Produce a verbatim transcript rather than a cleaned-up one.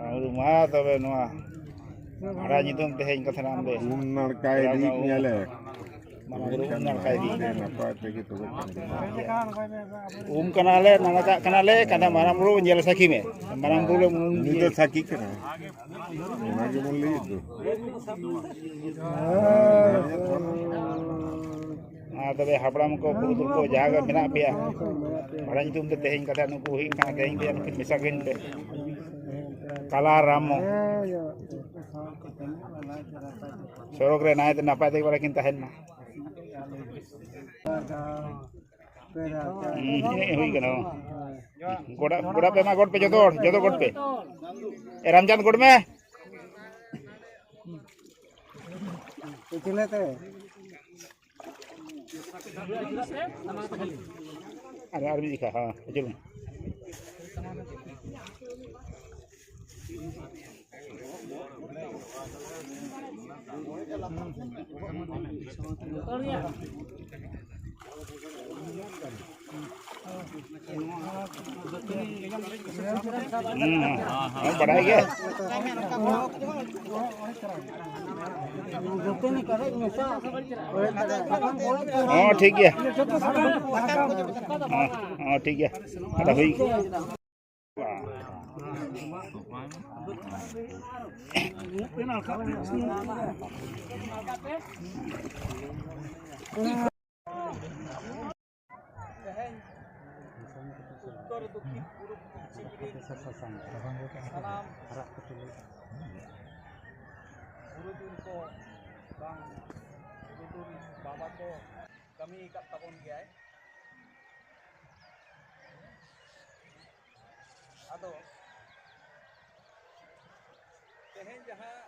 ᱟᱨ ᱢᱟ ᱛᱚᱵᱮ ᱱᱚᱣᱟ ᱦᱟᱲᱟ ᱧᱩᱛᱩᱢ ᱛᱮᱦᱮᱧ ᱠᱟᱛᱷᱟ ᱟᱢ ᱫᱮ᱾ ᱩᱢ ᱱᱟᱲᱠᱟᱭ ᱨᱤᱫ ᱧᱮᱞᱮ᱾ ᱢᱟᱨᱟᱝ ᱵᱩᱨᱩ ᱩᱢ ᱱᱟᱲᱠᱟᱭ ᱨᱤᱫ᱾ ᱱᱟᱯᱟᱭ ᱛᱮᱜᱮ ᱛᱚᱵᱮ ᱠᱷᱟᱱ ᱫᱚ᱾ ᱩᱢ ᱠᱟᱱᱟᱞᱮ, ᱱᱟᱲᱠᱟᱜ ᱠᱟᱱᱟᱞᱮ, ᱠᱟᱱᱟ ᱢᱟᱨᱟᱝ ᱵᱩᱨᱩ ᱧᱮᱞ ᱥᱟᱹᱠᱷᱤ ᱢᱮ᱾ ᱢᱟᱨᱟᱝ ᱵᱩᱨᱩ ᱞᱮ ᱩᱢ ᱩᱱᱤ ᱫᱚ ᱥᱟᱹᱠᱷᱤ ᱠᱟᱱᱟ᱾ ᱚᱱᱟ ᱜᱮᱵᱚᱱ ᱞᱟᱹᱭᱮᱫ ᱫᱚ᱾ ᱢᱟ ᱛᱚᱵᱮ ᱦᱟᱯᱲᱟᱢ ᱠᱚ, ᱯᱩᱨᱩᱫᱷᱩᱞ ᱠᱚ, ᱡᱟᱦᱟᱸ ᱜᱮ ᱢᱮᱱᱟᱜ ᱯᱮᱭᱟ, ᱵᱷᱟᱲᱟ ᱧᱩᱛᱩᱢ ᱛᱮ ᱛᱮᱦᱮᱧ ᱠᱟᱛᱷᱟ ᱱᱩᱠᱩ ᱦᱩᱭᱩᱜ ᱠᱟᱱᱟ, ᱛᱮᱦᱮᱧ ᱛᱮ ᱱᱩᱠᱤᱱ ᱢᱮᱥᱟ ᱠᱤᱱ ᱯᱮ᱾ ᱠᱟᱞᱟ ᱨᱟᱢᱚ᱾ ᱥᱚᱲᱚᱠ ᱨᱮ ᱱᱟᱭᱛᱮ ᱱᱟᱯᱟᱭ ᱛᱮᱜᱮ ᱵᱟᱲᱟ ᱠᱤᱱ ᱛᱟᱦᱮᱱ ᱢᱟ᱾ ᱦᱩᱸ, ᱦᱮᱸ, ᱦᱩᱭ ᱠᱟᱱᱟ᱾ ᱜᱚᱰᱟ, ᱜᱚᱰᱟ ᱯᱮ ᱢᱟ, ᱜᱚᱰ ᱯᱮ ᱡᱚᱛᱚ ᱦᱚᱲ, ᱡᱚᱛᱚ ᱜᱚᱰ ᱯᱮ᱾ ᱮ ᱨᱟᱢᱪᱟᱸᱫᱽ, ᱜᱚᱰ ᱢᱮ᱾ ᱯᱤᱪᱷᱞᱮ ᱛᱮ᱾ ᱟᱨ, ᱟᱨ ᱢᱤᱫ ᱡᱚᱠᱷᱟ, ᱦᱮᱸ, ᱟᱹᱪᱩᱨ ᱢᱮ᱾ ᱦᱩᱸ, ᱦᱩᱸ, ᱵᱟᱰᱟᱭ ᱜᱮ᱾ ᱦᱚᱸ, ᱴᱷᱤᱠ ᱜᱮᱭᱟ᱾ ᱦᱚᱸ, ᱦᱚᱸ, ᱴᱷᱤᱠ ᱜᱮᱭᱟ᱾ ᱟᱫᱚ ᱦᱩᱭ᱾ ᱛᱮᱦᱮᱧ ᱩᱛᱛᱚᱨ, ᱫᱚᱠᱷᱤᱱ, ᱯᱩᱨᱩᱵ, ᱯᱚᱪᱷᱤᱢ ᱨᱤᱱ ᱥᱟᱱᱟᱢ ᱯᱩᱨᱩᱫᱷᱩᱞ ᱠᱚ ᱵᱟᱝ ᱯᱩᱨᱩᱫᱷᱩᱞ ᱵᱟᱵᱟ ᱠᱚ ᱠᱟᱹᱢᱤ ᱟᱠᱟᱫ ᱛᱟᱵᱚᱱ ᱜᱮᱭᱟᱭ᱾ ᱟᱫᱚ ᱛᱮᱦᱮᱧ ᱡᱟᱦᱟᱸ